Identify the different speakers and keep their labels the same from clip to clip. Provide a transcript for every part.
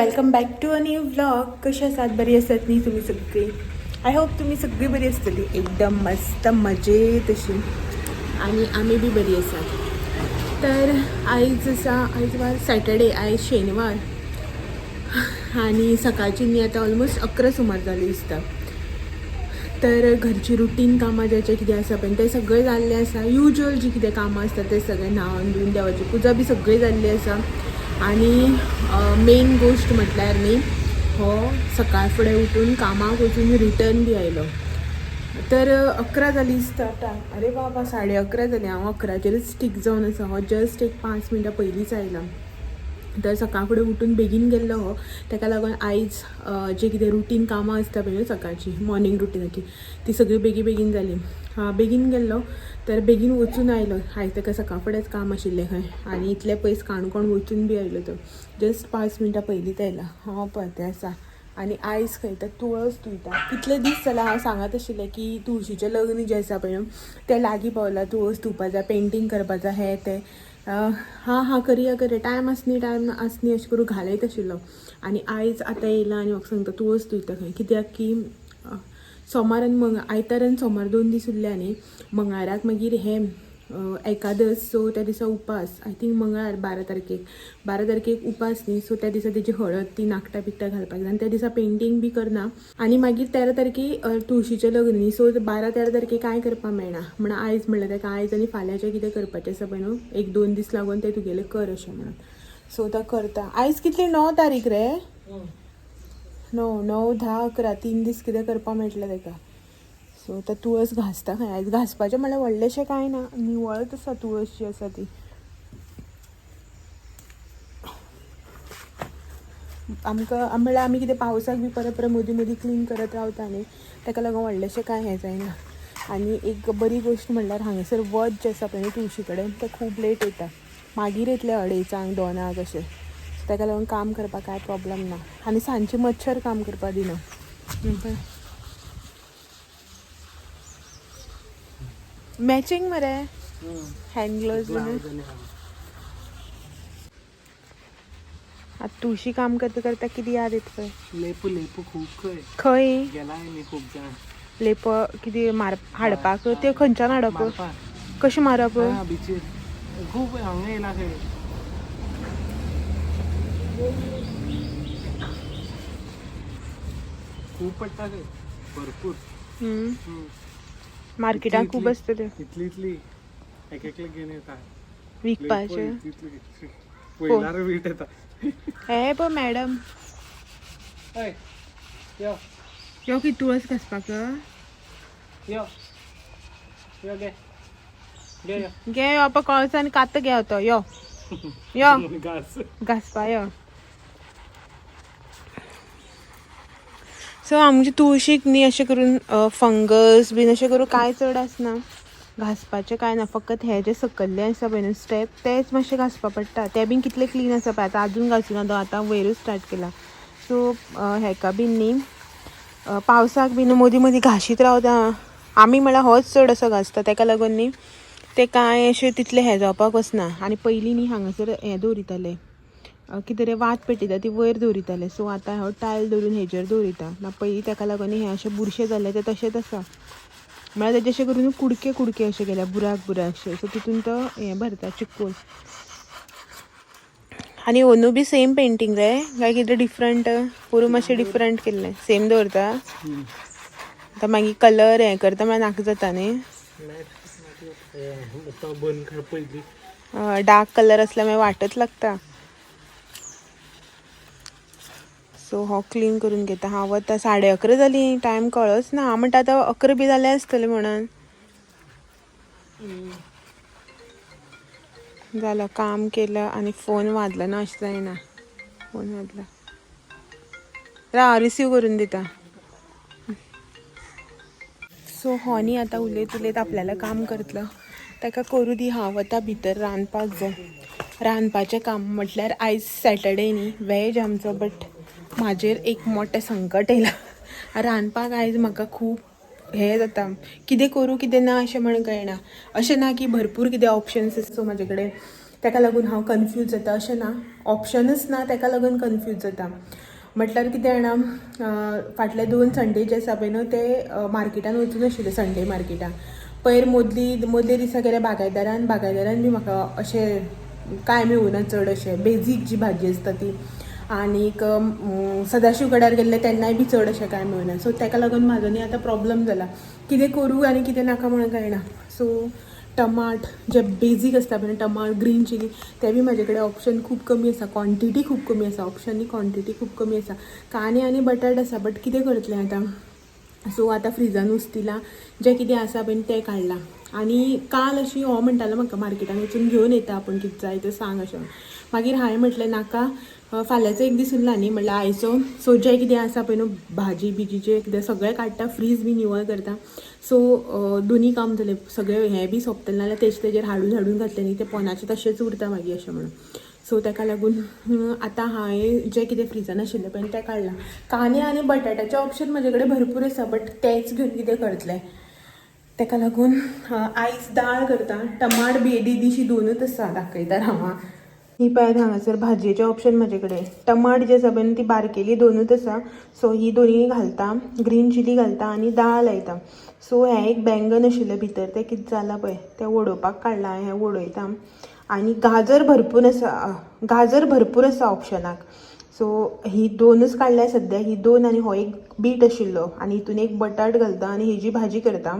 Speaker 1: Welcome back to a new vlog. कशी आसात? बरी आसात न्ही तुमी सगळीं? I hope तुमी सगळीं बरी आसतली, एकदम मस्त मजेत अशी, आनी आमी बी बरी आसात. तर आयज आसा, आयज वार सॅटर्डे, आयज शेनवार आनी सकाळची न्ही आतां ऑलमोस्ट 11 सुमार जाली दिसता. तर घरची रुटीन कामां जे जे कितें आसा पळय तें सगळें जाल्लें आसा. युज्युअल जी कितें कामां आसता तें सगळें, न्हांवन धुवन देवाची पुजा बी सगळी जाल्ली आसा. आनी मेन गोश्ट म्हटल्यार न्ही, हो सकाळ फुडें उठून कामाक वचून रिटर्न बी आयलो. तर 11 जाली दिसता आतां. अरे बाबा, 11:30 जाली. हांव 11चेरच स्टीक जावन आसा. हो जस्ट एक 5 मिनटां पयलींच आयला. तर सकाळ फुडें उठून बेगीन गेल्लो हो, ताका लागून आयज जे कितें रुटीन कामां आसता पळय न्हू सकाळची मॉर्निंग रुटिनाची, ती सगळी बेगी बेगीन जाली. बेगीन गेल्लो तर बेगीन वचून आयलो. आयज ताका सकाळ फुडेंच काम आशिल्लें खंय, आनी इतले पयस काणकोण वचून बी आयलो. तो जस्ट 5 मिनटां पयलींच आयला. हांव पळय तें आसा. आनी आयज खंय तर तुळस धुयता. कितले दीस जाला हांव सांगत आशिल्लें की तुळशीचें लग्न जें आसा पळय न्हू तें लागीं पावलां, तुळस धुवपा जाय, पेंटींग करपा जाय, हें तें. हां हां करया करया, टायम आसनी टायम आसनी अशें करून घालयत आशिल्लो. आनी आयज आतां येयला आनी म्हाका सांगता तुळस धुयता खंय. कित्याक की सोमार आनी आयतार आनी सोमार 2 दीस उरले न्ही, मंगळाराक मागीर हें एकादस, सो त्या दिसा उपास. I think मंगळार 12 तारखेक, 12 तारखेक उपास न्ही, सो त्या दिसा तेजी हळद ती नाकटां बिकटां घालपाक जाय आनी त्या दिसा पेंटींग बी करना. आनी मागीर 13 तारखेक तुळशीचें लग्न न्ही, सो 12-13 तारखेक कांय करपाक मेळना. म्हण आयज म्हणलें ताका, आयज आनी फाल्यांचें कितें करपाचें आसा पळय न्हू, 1-2 दीस लागून तें तुगेलें कर अशें म्हणून. सो तो करता. आयज कितली 9 तारीख रे? 9, 9, 10, 11, 3 दीस कितें करपाक मेळटलें ताका. सो आतां तुळस घासता खंय. आयज घासपाचें म्हणल्यार व्हडलेंशें कांय ना, निवळच आसा तुळस जी आसा ती. आमकां म्हणल्यार आमी कितें पावसाक बी परत परत मदीं मदीं क्लीन करत रावता न्ही, ताका लागून व्हडलेंशें कांय हें जायना. आनी एक बरी गोश्ट म्हणल्यार हांगासर वत जें आसा पळय न्हू तुळशी कडेन, तें खूब लेट येता, मागीर येतलें 2:30 2 अशें. सो ताका लागून काम करपाक कांय प्रोब्लम ना. आनी सांजचे मच्छर काम करपाक दिना. मॅचिंग मरे हँड ग्लोव्ज बीन. आतां तुळशी काम करता करता कितें याद येता पळय?
Speaker 2: लेपो लेपो खूब खंय
Speaker 1: खंय
Speaker 2: गेला मी खूब जाण.
Speaker 1: लेपो कितें मार हाडपाक? त्यो खंयच्यान हाडप? कशें मारप?
Speaker 2: बिचीर खूब हांगा येयला खंय. खूब पडटा खंय भरपूर.
Speaker 1: मार्केटाक खूब आसता ते.
Speaker 2: इतली इतली एक एकले घेवन येता
Speaker 1: विकपाचे.
Speaker 2: पयल्यार वीट येता.
Speaker 1: हे पळय मॅडम,
Speaker 2: हय यो.
Speaker 1: यो की तुळस घासपाक.
Speaker 2: यो यो घे घे यो.
Speaker 1: घे यो पळय कळसान कात घे तो यो यो
Speaker 2: घास
Speaker 1: घासपा यो. सो आमचे तुळशीक न्ही अशें करून फंगस बीन अशें करून कांय चड आसना, घासपाचें कांय ना. फकत हें जें सकल्लें आसा पळय न्हू स्टेप, तेंच मातशें घासपा पडटा. तें बीन कितलें क्लीन आसा पळय, आतां आजून घासूना तो, आतां वयरूच स्टार्ट केला. सो हेका बीन न्ही पावसाक बीन मदीं मदीं घाशीत रावता आमी, म्हळ्यार होच चड असो घासता, ताका लागून न्ही तें कांय अशें तितलें हें जावपाक वचना. आनी पयलीं न्ही हांगासर हें दवरिताले, कितें रे वात पेटयता ती वयर दवरिताले. सो आतां हो टायल दवरून हेजेर दवरिता ना पयलीं, ताका लागून हें अशें बुरशें जाल्लें तें तशेंच आसा. म्हळ्यार तेजें अशें करून कुडके कुडके अशें केल्या, बुराक बुराक अशें. सो तितून तो हें भरता चिकोल. आनी अंदू बी सेम पेंटींग रे काय कितें डिफरंट? पोरूं मातशें डिफरंट केल्लें, सेम दवरता. आतां मागीर कलर हें करता म्हळ्यार नाका जाता न्ही. डार्क कलर आसल्यार मागीर वाटच लागता. सो हो क्लीन करून घेता. हांव वता, 11:30 जाली, टायम कळच ना. हांव म्हणटा आतां 11 बी जालें आसतलें म्हणून. जालो काम केलं आनी फोन वाजलो ना अशें जायना. फोन वाजलो, राव रिसीव करून दिता. सो हो न्ही आतां उलयत उलयत आपल्याला काम करतलो, ताका करूं दी. हांव वता भितर रांदपाक जाय. रांदपाचें काम म्हटल्यार आयज सॅटर्डे न्ही, वेज आमचो, बट म्हाजेर एक मोठें संकट येयलां. रांदपाक आयज म्हाका खूब हें जाता, कितें करूं कितें ना अशें म्हण कळना. अशें ना की भरपूर कितें ऑप्शन्स आसा सो म्हाजे कडेन, ताका लागून हांव कन्फ्यूज जाता अशें ना, ऑप्शनच ना ताका लागून कन्फ्यूज जाता. म्हटल्यार कितें जाणा, फाटले 2 संडे जे आसा पळय न्हू ते मार्केटान वचून आशिल्ले, संडे मार्केटान. पयर मदले दिसा गेले बागायदारान, बागायदारान बी म्हाका अशें कांय मेळुना चड अशें बेजीक जी भाजी आसता ती. आनीक सदाशिव गडार गेल्ले तेन्नाय बी चड अशें कांय मेळुना. सो ताका लागून म्हाजो न्ही आतां प्रॉब्लम जाला, कितें करूं आनी कितें नाका म्हणून कळना. सो टमाट जे बेजीक आसता पळय, टमाट ग्रीन चिली, ते बी म्हाजे कडेन ऑप्शन खूब कमी आसा, क्वॉन्टिटी खूब कमी आसा, ऑप्शन न्ही क्वॉन्टिटी खूब कमी आसा. कांदे आनी बटाट आसा, बट कितें करतलें आतां. सो आतां फ्रिजान उस्तिलां जें कितें आसा पळय तें काडलां. आनी काल अशी हो म्हणटालो म्हाका मार्केटान वचून घेवन येता आपूण, कितें जाय तें सांग अशें. मागीर हांवें म्हटलें नाका, फाल्यांचो एक दीस उरला न्ही, म्हणल्यार आयचो. सो जें कितें आसा पळय न्हू भाजी बिजी जें कितें सगळें काडटा, फ्रीज बी निवळ करता. सो दोनी काम जालें, सगळें हें बी सोंपतलें, नाल्यार तेजे तेजेर हाडून हाडून घातलें न्ही तें पोनाचें तशेंच उरता मागीर अशें म्हणून. सो ताका लागून आतां हांवें जें कितें फ्रिजान आशिल्लें पळय तें काडलां. कांदे आनी बटाट्याचें ऑप्शन म्हजे कडेन भरपूर आसा, बट तेंच घेवन कितें करतलें. ताका लागून आयज दाळ करता, टमाट बी येदी येदीशी दोनूच आसा, दाखयता हांव. ही पळयात हांगासर भाजयेचें ऑप्शन म्हजे कडेन, टमाट जे आसा पळय ती बारकेली दोनूच आसा. सो ही दोनूय घालता, ग्रीन चिली घालता आनी दाळ लायता. सो हें एक बैंगन आशिल्लें भितर, तें कितें जालां पळय तें वडोवपाक काडलां, हें वडयता. आनी गाजर भरपूर आसा, गाजर भरपूर आसा ऑप्शनाक. सो ही दोनूच काडल्या सद्या, ही दोन आनी हो एक बीट आशिल्लो, आनी हितून एक बटाट घालता आनी हेजी भाजी करता.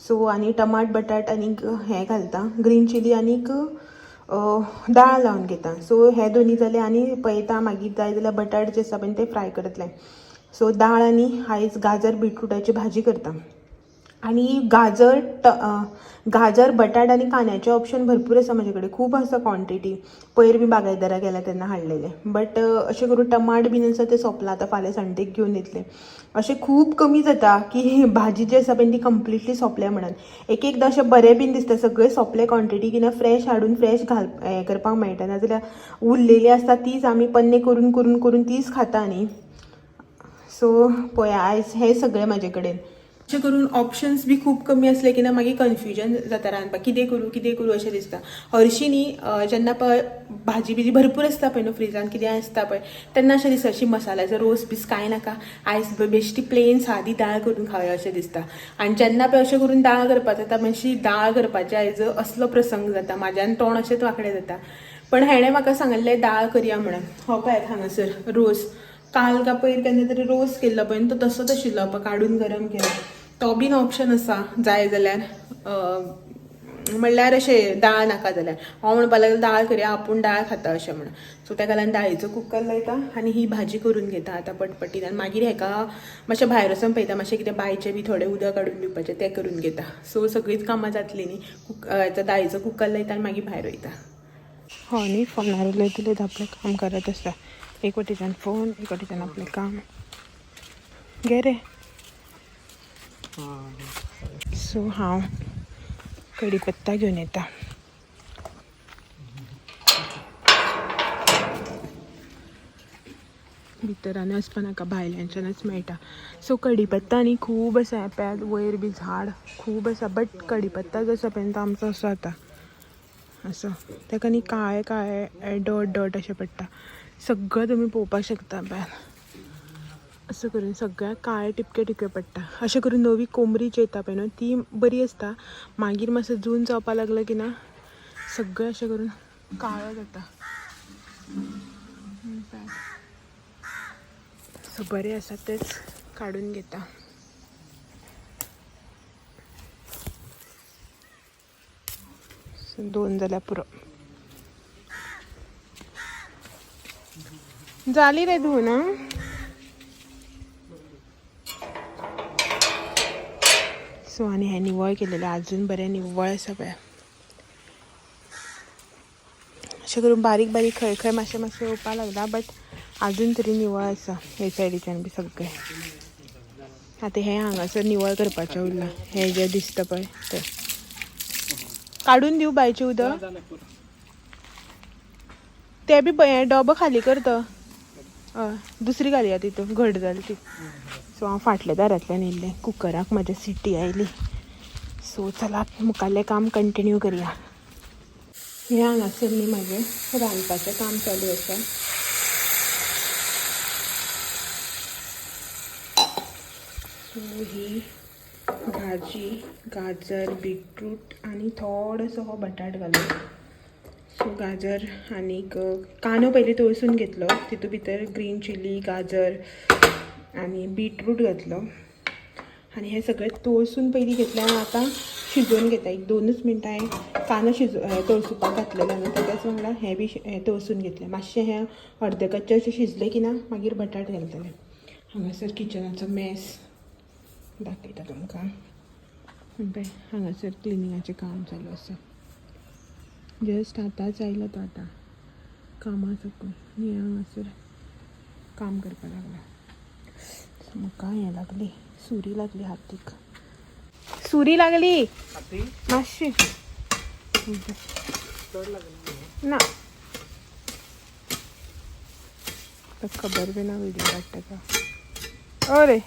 Speaker 1: सो आनी टमाट बटाट आनीक हें घालता, ग्रीन चिली आनीक दाळ लावन घेता. सो हे दोनी जाले आनी पळयता मागीर जाय जाल्यार बटाट जे आसा पळय ते फ्राय करतले. सो दाळ आनी आयज गाजर बिटरुटाची भाजी करता. आनी गाजर गाजर बटाट आनी कांद्याचे ऑप्शन भरपूर आसा म्हजे कडेन, खूब आसा क्वॉन्टिटी. पयर बी बागायदारा गेल्या तेन्ना हाडलेले, बट अशें करून टमाट बीन आसा ते सोंपला, आतां फाल्यां संडेक घेवन येतले. अशें खूब कमी जाता की भाजी जी आसा पळय ती कंप्लिटली सोंपल्या म्हणून. एक एकदां अशें बरें बीन दिसता, सगळें सोंपलें क्वॉन्टिटी की ना, फ्रेश हाडून फ्रेश घाल हें करपाक मेळटा, नाजाल्यार उरलेली आसता तीच आमी पन्ने करून करून करून तीच खाता न्ही. सो पळया आयज हें सगळें म्हाजे कडेन. अशें करून ऑप्शन्स बी खूब कमी आसले की ना मागीर कन्फ्युजन जाता रांदपाक, कितें करूं कितें करूं अशें दिसता. हरशीं न्ही जेन्ना पळय भाजी बिजी भरपूर आसता पळय न्हू फ्रिजान कितें आसता पळय तेन्ना अशें दिसता अशी मसाल्याचो रोस बीस कांय नाका, आयज बेश्टी प्लेन सादी दाळ करून खावया अशें दिसता. आनी जेन्ना पळय अशें करून दाळ करपाक जाता, मातशी दाळ करपाचे आयज असलो प्रसंग जाता, म्हाज्यान तोंड अशेंच वांकडें जाता. पण हेणें म्हाका सांगिल्लें दाळ करया म्हणून. हो पळयात हांगासर रोस, काल का पयर केन्ना तरी रोस केल्लो पळय तो तसोच आशिल्लो, पळय काडून गरम केलो, तो बीन ऑप्शन आसा जाय जाल्यार. म्हणल्यार अशें दाळ नाका जाल्यार हांव म्हणपाक लागलें दाळ करया, आपूण दाळ खाता अशें म्हणून. सो ताका लागून दाळीचो कुकर लायता आनी ही भाजी करून घेता आतां पटपटीन. आनी मागीर हेका मातशें भायर वचोन पळयता, मातशें कितें बायचें बी थोडें उदक काडून दिवपाचें तें करून घेता. सो सगळींच कामां जातलीं न्ही, दाळीचो कुकर लायता आनी मागीर भायर वयता. हो न्ही फोनार उलयत उलयत आपलें काम करत आसता, एक वटेच्यान फोन एक वटेच्यान आपलें काम. घे रे. सो हांव कडीपत्ता घेवन येता. भितर आनी वचपा नाका, भायल्यानच्यानच मेळटा. सो कडीपत्ता न्ही खूब आसा, पळयात वयर बी झाड खूब आसा, बट कडीपत्ता जो आसा पळय तो आमचो असो जाता, असो ताका न्ही काळे काळे डॉट डॉट अशें पडटा. सगळें तुमी पळोवपाक शकता पळयात, असं करून सगळ्याक काळे टिपके टिपके पडटा. अशें करून नवी कोमरी जी येता पळय न्हू ती बरी आसता, मागीर मातसो जून जावपाक लागलो की ना सगळें अशें करून काळो जाता. सो बरें आसा तेच काडून घेता. सो दोन जाल्यार पुरो. जाली रे धुवन. सो आनी हें निवळ केलेलें अजून बरें निवळ आसा पळय. अशें करून बारीक बारीक खंय खंय मातशें मातशें येवपाक लागला, बट अजून तरी निवळ आसा हे सायडीच्यान बी सगळें. आतां हें हांगासर निवळ करपाचें उरलां, हें जें दिसता पळय तें काडून दिवं बायचें उदक, तें बी हें डबो खाली करता, हय दुसरी घालया तितून घट जाली ती. सो हांव फाटल्या दारांतल्यान येयल्लें, कुकराक म्हाज्या सिटी आयली. सो चला मुखाल्लें काम कंटिन्यू करया. हें हांगासर न्ही म्हाजें रांदपाचें काम चालू आसा. सो ही भाजी, गाजर, बीटरूट आनी थोडोसो हो बटाट घालून. सो गाजर आनीक कांदो पयलीं तळसून घेतलो, तितू भितर ग्रीन चिली, गाजर आनी बीटरूट घातलो आनी हें सगळें तळसून पयलीं घेतलें आनी आतां शिजोवन घेता. एक 2च मिनटां हांवें कांदो तळसुपाक घातलेलो न्हू, तेज्याच वांगडा हें बी हें तळसून घेतलें. मातशें हें अर्दे कच्चें अशें शिजलें की ना मागीर बटाट घालतलें. हांगासर किचनाचो मेस दाखयता तुमकां. पळय हांगासर क्लिनिंगाचें काम चालू आसा. जस्ट आतांच आयलो तो आतां कामां सकून आनी हांगासर काम करपाक लागला. म्हाका हें लागली, सुरी लागली हातीक, सुरी लागली.
Speaker 2: हाती.
Speaker 1: मातशी.
Speaker 2: चड लागली.
Speaker 1: ना, तर खबर बी ना व्हिडिओ काडटा तो. अरे,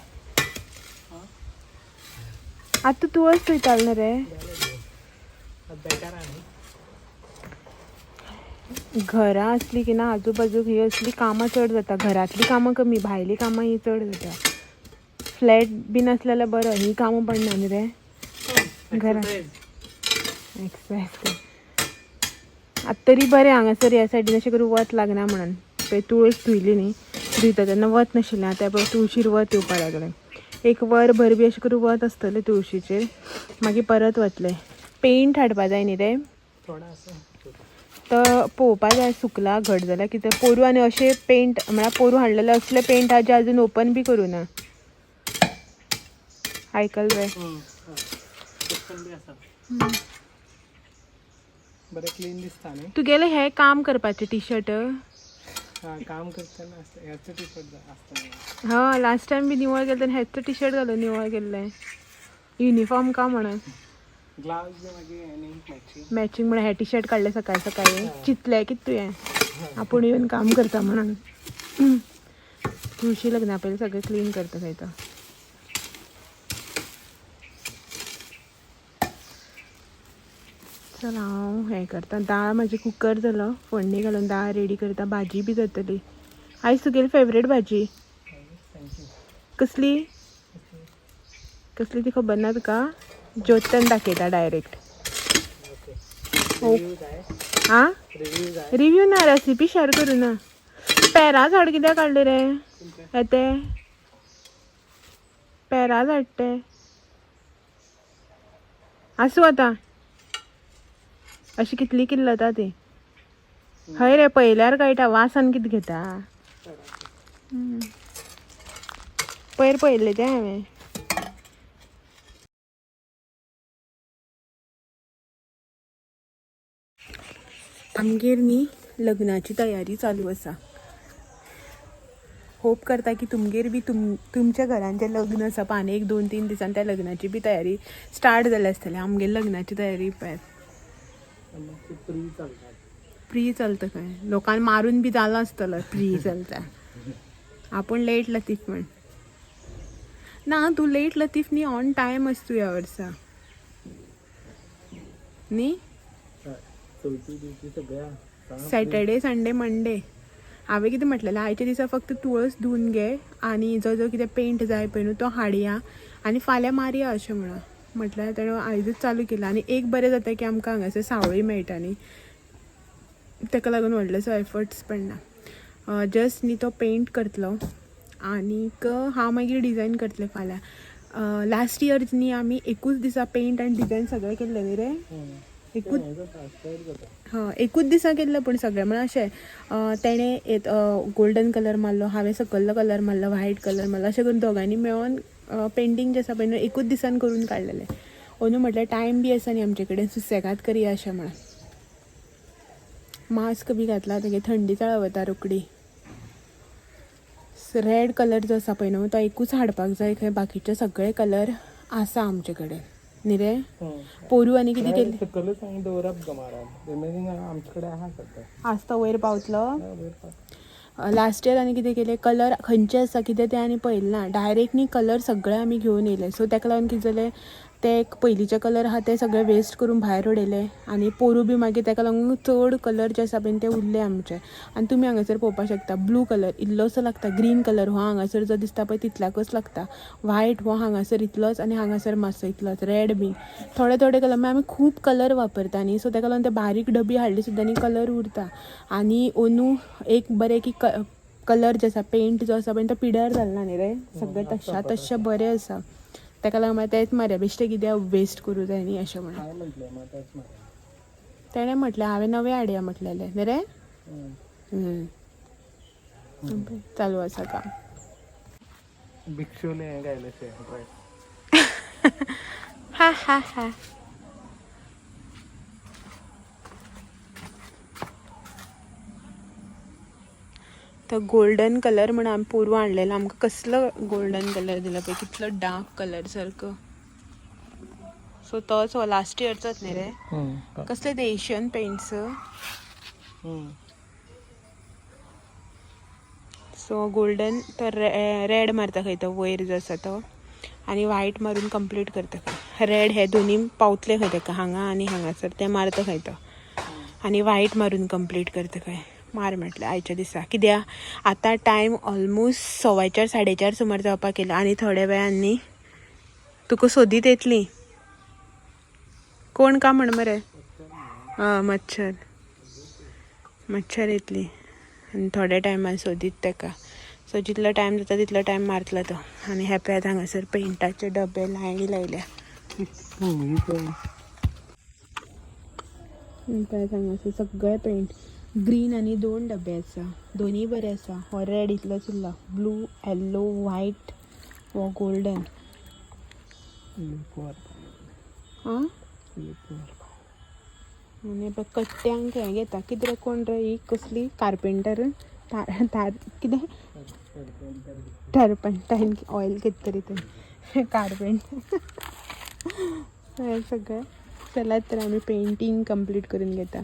Speaker 1: आतां तुळस थंय न्हू रे.
Speaker 2: बेटर आनी
Speaker 1: घरां असली की ना आजूबाजूक ही असली कामां चड जाता. घरांतली कामां कमी, भायली कामां ही चड जाता. फ्लॅट बीन आसलें जाल्यार बरो, ही कामां पडना न्ही रे घरात. एक्सरसायज कर. आतां तरी बरें हांगासर ह्या सायडीन अशें करून वत लागना म्हणून. पळय तुळस धुयली न्ही, धुयता तेन्ना वत नाशिल्लें, आतां पळय तुळशीर वत येवपाक लागलें. एक वर भर बी अशें करून वत आसतलें तुळशीचेर, मागीर परत वतलें. पेंट हाडपा जाय न्ही रे.
Speaker 2: थोडो आसा.
Speaker 1: तो पळोवपा जाय सुकला घट जाल्यार कितें. पोरू आनी अशें पेंट म्हळ्यार पोरू हाडलेले असले पेंट आहा जे अजून ओपन बी करूं ना. आयकल रे.
Speaker 2: ओपन बी आसा, बरें क्लीन दिसता न्ही.
Speaker 1: तुगेलें हें काम करपाचें टी शर्ट.
Speaker 2: हा, काम करतना आसता ह्याच टी शर्ट आसता.
Speaker 1: हा, लास्ट टायम बी निवळ केलें तेन्ना हेच टी शर्ट घालून निवळ केल्लें. युनिफॉर्म का म्हणून.
Speaker 2: ग्लावज बी मागीर आनी मॅचिंग.
Speaker 1: मॅचिंग म्हणून हे टी शर्ट काडलें सकाळी सकाळी. चिंतलें कितें तुवें आपूण येवन काम करता म्हणून. तुळशी लग्ना पयलीं सगळें क्लीन करता थंय तो. चल हांव हें करता. दाळ म्हाजी कुकर जालो, फोडणी घालून दाळ रेडी करता. भाजी बी जातली. आयज तुगेली फेवरेट भाजी.
Speaker 2: Thank you.
Speaker 1: कसली कसली ती खबर ना तुका? ज्योतन दाखयता डायरेक्ट.
Speaker 2: ओके, रिव्यू जाय?
Speaker 1: आं?
Speaker 2: रिव्यू जाय?
Speaker 1: रिव्यू ना, रेसिपी शेअर करूं ना. पेरां झाड कित्याक काडलें रे?
Speaker 2: तुमचें.
Speaker 1: हे ते पेरां झाड ते आसूं आतां, अशी कितली किल्लता ती. हय रे, पळयल्यार कळटा वासान कितें घेता. पयर पळयल्लें तें हांवें. आमगेर न्ही लग्नाची तयारी चालू आसा. होप करता की तुमगेर बी तुमच्या घरान जें लग्न आसा पळय, आनी एक 2-3 दिसान त्या लग्नाची बी तयारी स्टार्ट जाल्या आसतली. आमगेर लग्नाची तयारी पळयात.
Speaker 2: प्री चलतात.
Speaker 1: प्री चलता खंय, लोकांक मारून बी जालो आसतलो. प्री चलता, आपूण लेट लतीफ म्हण ना. तूं लेट लतीफ न्ही, ऑन टायम आस तूं ह्या वर्सा न्ही.
Speaker 2: चवथी बिवती सगळ्या.
Speaker 1: Saturday, Sunday, Monday. हांवें कितें म्हटलेलें, आयच्या दिसा फक्त तुळस धुवन घे आनी जो जो कितें पेंट जाय पळय न्हू तो हाडया आनी फाल्यां मारया अशें म्हणून म्हटल्यार तेणें आयजूच चालू केलां. आनी एक बरें जाता की आमकां हांगासर सावळी मेळटा न्ही, ताका लागून व्हडलेसो एफर्ट्स पडना. जस्ट न्ही तो पेंट करतलो आनीक हांव मागीर डिजायन करतलें फाल्यां. लास्ट इयर न्ही आमी एकूच दिसा पेंट आनी डिजायन सगळें केल्लें न्ही रे. एकूच. हय, एकूच दिसा केल्लें पूण सगळें म्हळ्यार अशें तेणें गोल्डन कलर मारलो, हांवें सकल्लो कलर मारलो, व्हायट कलर मारलो, अशें करून दोगांयनी मेळोन पेंटींग जें आसा पळय न्हू एकूच दिसान करून काडलेलें. अंदू म्हटल्यार टायम बी आसा न्ही आमचे कडेन, सुसेगाद करया अशें म्हणून. मास्क बी घातला, तेगे थंडी चाळवता रोखडी. रेड कलर जो आसा पळय न्हू तो एकूच हाडपाक जाय खंय, बाकीचे सगळे कलर आसा आमचे कडेन न्ही रे. पोरू आनी कितें केलें?
Speaker 2: सकलच हांगा दवरप गो मारून, रिमेनींग आमचे कडेन आहा सगळें.
Speaker 1: आज तो वयर पावतलो.
Speaker 2: वयर पावता.
Speaker 1: लास्ट इयर आनी कितें केलें, कलर खंयचे आसा कितें तें आनी पळयलें ना, डायरेक्ट न्ही कलर सगळे आमी घेवन येयले. सो ताका लागून कितें जालें, ते एक पयलींचे कलर आहा ते सगळे वेस्ट करून भायर उडयले आनी पोरू बी मागीर ताका लागून चड कलर जे आसा पळय ते उरले आमचे. आनी तुमी हांगासर पळोवपाक शकता ब्लू कलर इल्लोसो लागता, ग्रीन कलर हो हांगासर जो दिसता पळय तितल्याकच लागता, व्हायट हो हांगासर इतलोच आनी हांगासर मातसो इतलोच, रेड बी थोडे थोडे कलर. मागीर आमी खूब कलर वापरता न्ही, सो ताका लागून ते बारीक डबी हाडली सुद्दां न्ही कलर उरता. आनी अंदू एक बरें की कलर जे आसा पेंट जो आसा पळय तो पिड्यार जालना न्ही रे, सगळें तश्या तश्शें बरें आसा. ताका लागून मागीर तेंच मारया, बेश्टें कित्याक वेस्ट करूं जाय न्ही अशें म्हणून.
Speaker 2: हांवें म्हटलें मग तेच मारया.
Speaker 1: तेणें म्हटलें हांवें नवें हाडया म्हटलेलें न्ही रे. चालू आसा काम.
Speaker 2: भिक्षूने हें घायलें ड्रेस.
Speaker 1: हा हा हा. तो गोल्डन कलर म्हण आमी पोरवा हाडलेलो, आमकां कसलो गोल्डन कलर दिला पळय, कितलो डार्क कलर सारको. सो तोच हो लास्ट इयरचोच न्ही रे. कसले ते एशियन पेंट्स. सो गोल्डन तर रेड मारता खंय तो वयर जो आसा तो, आनी व्हायट मारून कंप्लीट करता खंय. रेड हे दोनी पावतले खंय ताका, हांगा आनी हांगासर ते मारता खंय तो, आनी व्हायट मारून कंप्लीट करता खंय. मार म्हटलें आयच्या दिसा, कित्याक आतां टायम ऑलमोस्ट 4:15 4:15 सुमार जावपाक येयला आनी थोड्या वेळान न्ही तुका सोदीत येतली कोण का म्हण मरे. हय मच्छर मच्छर येतली आनी थोड्या टायमान सोदीत ताका. सो जितलो टायम जाता तितलो टायम मारतलो तो. आनी हे पळयात हांगासर पेंटाचे डबे लायनी लायल्या. पळयात हांगासर सगळे पेंट ग्रीन आनी 2 डबे आसा, दोनीय बरे आसा. हो रेड इतलोच उरला, ब्लू येल्लो व्हायट हो गोल्डन. आं आनी पळय कट्ट्यांक हें घेता कितें रे, कोण रे ही कसली कार्पेंटर तार कितें टर्पंटायन ऑयल कितें तरी तें कार्पेंटर हें सगळें. चलात तर आमी पेंटींग कंप्लीट करून घेता.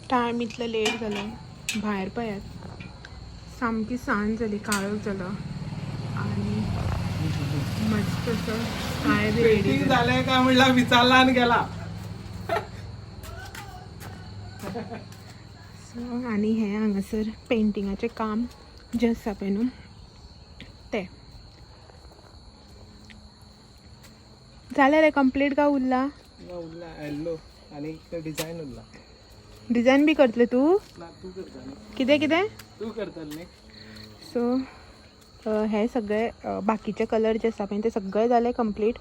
Speaker 1: टायम इतलो लेट जालो, भायर पळयात सामकी सांज जाली, काळोख जालो आनी मस्त असो काय बी रेडी
Speaker 2: पेंटिंग झालंय का म्हणला विचारला आणि गेला.
Speaker 1: सो आनी हें हांगासर पेंटिंगाचें काम जें आसा पळय न्हू तें जालें रे कंप्लीट काय उरला?
Speaker 2: ना उरला येल्लो आणि डिझायन उरला.
Speaker 1: डिझायन बी करतले तूं?
Speaker 2: ना तू करता न्ही.
Speaker 1: कितें कितें
Speaker 2: तू करतले न्ही.
Speaker 1: सो हे सगळे बाकीचे कलर जे आसा पळय ते सगळे जाले कंप्लीट,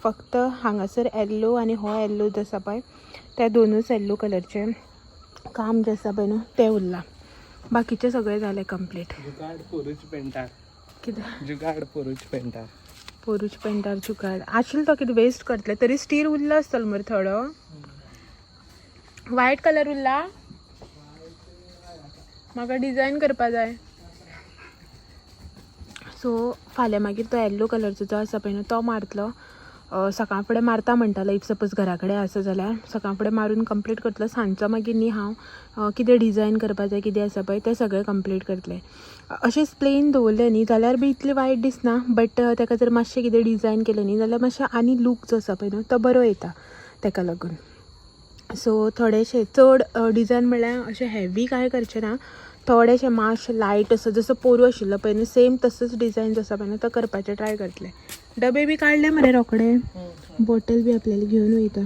Speaker 1: फक्त हांगासर येल्लो आनी हो येल्लो जो आसा पळय ते दोनूच येल्लो कलरचे काम जें आसा पळय न्हू तें उरलां, बाकीचे सगळे जाले कंप्लीट.
Speaker 2: जुगाड पोरूच पेंटार.
Speaker 1: कितें
Speaker 2: जुगाड पोरूच पेंटार.
Speaker 1: पोरूच पेंटार जुगाड आशिल्लो तो कितें वेस्ट करतले तरी स्टील उरलो आसतलो मरे थोडो. व्हायट कलर उरला, म्हाका डिझायन करपा जाय. सो फाल्यां मागीर तो येल्लो कलरचो जो आसा पळय न्हू तो मारतलो. सकाळ फुडें मारता म्हणटालो, if suppose घरा कडेन आसा जाल्यार सकाळ फुडें मारून कंप्लीट करतलो. सांजचो मागीर न्ही हांव कितें डिझायन करपा जाय कितें आसा पळय तें सगळें कंप्लीट करतलें. अशेंच प्लेन दवरलें न्ही जाल्यार बी इतलें वायट दिसना, बट ताका जर मातशें कितें डिझायन केलें न्ही जाल्यार मातशें आनी लूक जो आसा पळय न्हू तो बरो येता ताका लागून. सो थोडेशें चड डिझायन म्हणल्यार अशें हेवी कांय करचें ना, थोडेशें मातशें लायट असो जसो पोरू आशिल्लो पळय न्हू सेम तसोच डिझायन जो आसा पळय न्हू तो करपाचें ट्राय करतलें. डबे बी काडले मरे रोखडे, बॉटल बी आपल्याला घेवन वयता.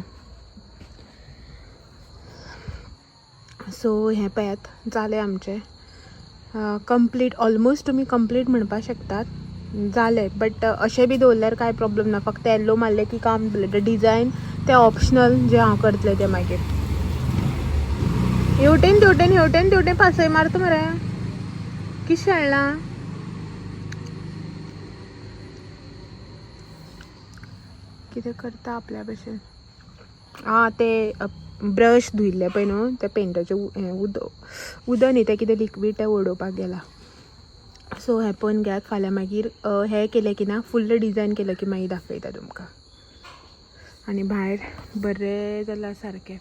Speaker 1: सो हें पळयात जालें आमचें कंप्लीट, ऑलमोस्ट तुमी कंप्लीट म्हणपाक शकतात जालें. बट अशें बी दवरल्यार कांय प्रॉब्लम ना, फक्त येल्लो मारलें की काम जालें. डिझायन तें ऑप्शनल जें हांव करतलें तें मागीर. हेवटेन तेवटेन हेवटेन तेवटेन पासय मारता मरे, कितें हाडलां? कितें करता आपल्या भशेन. आं ते ब्रश धुयल्ले पळय न्हू ते पेंटाचें हें उदक उदक न्ही तें कितें लिक्वीड तें उडोवपाक गेला. सो हें पळोवन घेयात. फाल्यां मागीर हें केलें की ना फुल्ल डिजायन केलें की मागीर दाखयता तुमकां. आनी भायर बरें जालां सारकें.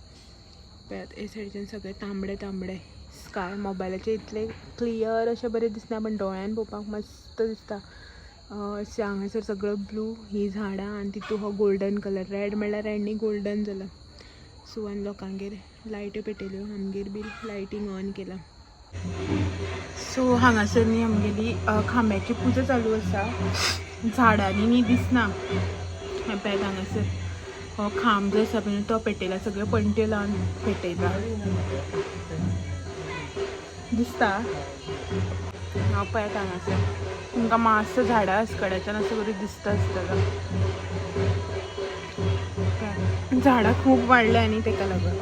Speaker 1: पळयात हे सायडीच्यान सगळें तांबडे तांबडे स्काय. मोबायलाचेर इतलें क्लियर अशें बरें दिसना पण दोळ्यान पळोवपाक मस्त दिसता. अशें हांगासर सगळो ब्लू ही झाडां आनी तितू हो गोल्डन कलर. रेड म्हणल्यार रेड न्ही गोल्डन जाला. सो आनी लोकांगेर लायट्यो पेटयल्यो, आमगेर बी लायटींग ऑन केलां. सो हांगासर न्ही आमगेली खांब्याची पुजा चालू आसा. झाडांनी न्ही दिसना. हें पळयात हांगासर हो खांब जो आसा पळय न्हू तो पेटयला. सगळ्यो पणट्यो लावन पेटयला दिसता. हांव पळयात हांगासर तुमकां मातसो झाडां आसकड्याच्यान असो करून दिसता आसतलो. पळयात, झाडां खूब वाडल्या न्ही तेका लागून.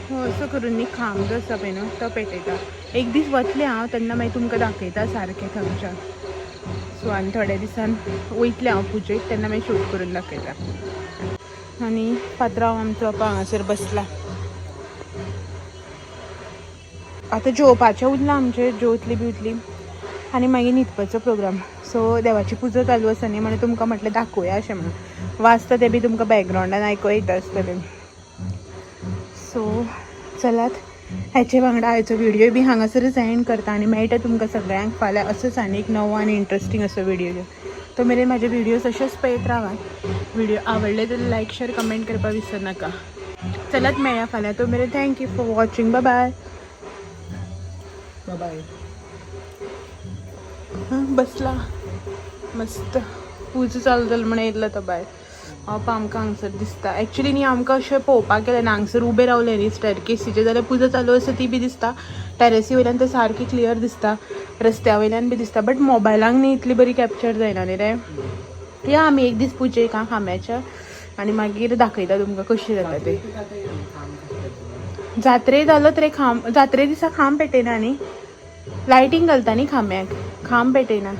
Speaker 1: हो असो करून न्ही खांब जो आसा पळय न्हू तो पेटयता. एक दीस वतलें हांव तेन्ना मागीर तुमकां दाखयता सारकें थंयच्यान. सो आनी थोड्या दिसान वयतलें हांव पुजेक तेन्ना मागीर शूट करून दाखयता. आनी पात्रांव आमचो हांगासर बसला. आतां जेवपाचें उरलां आमचें, जेवतली बिवतली आनी मागीर न्हिदपाचो प्रोग्राम. सो देवाची पुजा चालू आसा न्ही म्हणून तुमकां म्हटलें दाखोवया अशें म्हणून. वाजता तें बी तुमकां बॅकग्रावंडान आयको येता आसतलें. सो चलात हेचे वांगडा आयचो व्हिडियो बी हांगासरच एंड करता आनी मेळटा तुमकां सगळ्यांक फाल्यां असोच आनी एक नवो आनी इंट्रस्टींग असो व्हिडियो घेवन. तो मेरेन म्हाजे व्हिडियोज अशेच पळयत रावात. व्हिडियो आवडले जाल्यार लायक शेअर कमेंट करपाक विसरनाका. चलात मेळया फाल्यां. तो मेरेन thank you for watching. Bye bye.
Speaker 2: Bye.
Speaker 1: बसला मस्त पुजा चालू जाली म्हण येयल्लो तो भायर. हांव आमकां हांगसर दिसता. एक्चुली न्ही आमकां अशें पळोवपाक गेलें ना हांगसर उबें रावलें न्ही स्टॅरकेसीचेर जाल्यार पुजा चालू आसा ती बी दिसता. टॅरसी वयल्यान तर सारकी क्लियर दिसता, रस्त्या वयल्यान बी दिसता. बट मोबायलांक न्ही इतली बरी कॅप्चर जायना न्ही रे. या आमी एक दीस पुजेक आं खांब्याच्या आनी मागीर दाखयता तुमकां कशें जाता तें. जात्रे जालोच रे खांब. जात्रे दिसा खांब पेटयना न्ही, लायटींग घालता न्ही खांब्याक, खांब पेटयना.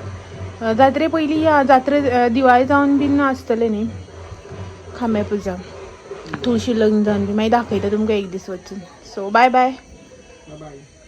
Speaker 1: जात्रे पयलीं या जात्रे दिवाळी जावन बीन आसतलें न्ही खांब्या पुजा, तुळशी लग्न जावन बी. मागीर दाखयता तुमकां एक दीस वचून. So bye bye.
Speaker 2: Bye.